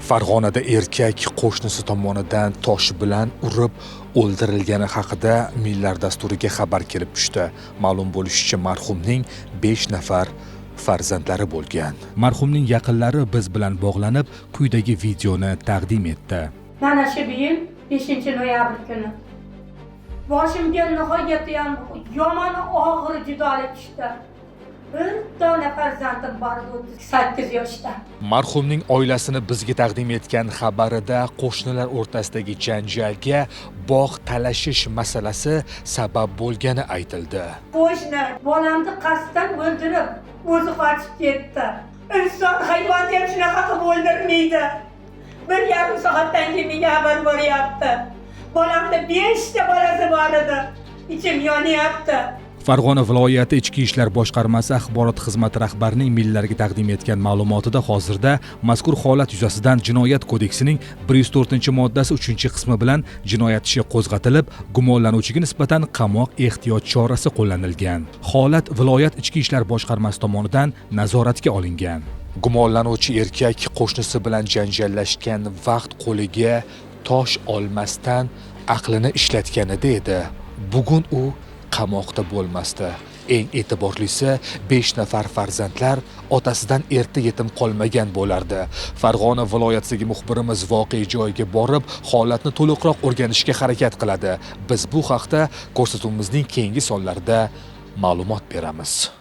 Farg'onada erkak qo'shnisi tomonidan tosh bilan urib o'ldirilgani haqida Millar dasturiga xabar kelib tushdi. Ma'lum bo'lishicha, marhumning 5 nafar farzandlari bo'lgan. Marhumning yaqinlari biz bilan bog'lanib, quyidagi videoni taqdim etdi. Mana shu yil 5 noyabr kuni. Boshimga nihoyatda yomon og'ir judolik tushdi. Bir dona farzandim bor edi, 38 yoshda. Marhumning oilasini bizga taqdim etgan xabarida qo'shnilar o'rtasidagi janjalga bog' talashish masalasi sabab bo'lgani aytildi. Qo'shni bolamni qasddan o'ldirib, o'zi qochib ketdi. Inson hayvonni ham shunaqa qilib o'ldirmaydi. 1,5 soatdan keyin menga xabar boryapti. Bolamda 5 ta bolasi bor edi. Ichim yonyapti. Farg'ona viloyati Ichki ishlar boshqarmasi axborot xizmati rahbarining Millarga taqdim etgan ma'lumotida hozirda mazkur holat yuzasidan Jinoyat kodeksining 104-moddasi 3-qismi bilan jinoyat ishi qo'zg'atilib, gumonlanuvchiga nisbatan qamoq ehtiyot chorasi qo'llanilgan. Holat viloyat Ichki ishlar boshqarmasi tomonidan nazoratga olingan. Gumonlanuvchi erkak qo'shnisi bilan janjallashgan vaqt qo'liga tosh olmasdan aqlini ishlatganida edi. Bugun u qamoqda bo'lmasdi. Eng e'tiborlisi, 5 nafar farzandlar otasidan erta yetim qolmagan bo'lardi. Farg'ona viloyatidagi muxbirimiz voqea joyiga borib, holatni to'liqroq o'rganishga harakat qiladi. Biz bu haqda ko'rsatuvimizning keyingi sonlarida ma'lumot beramiz.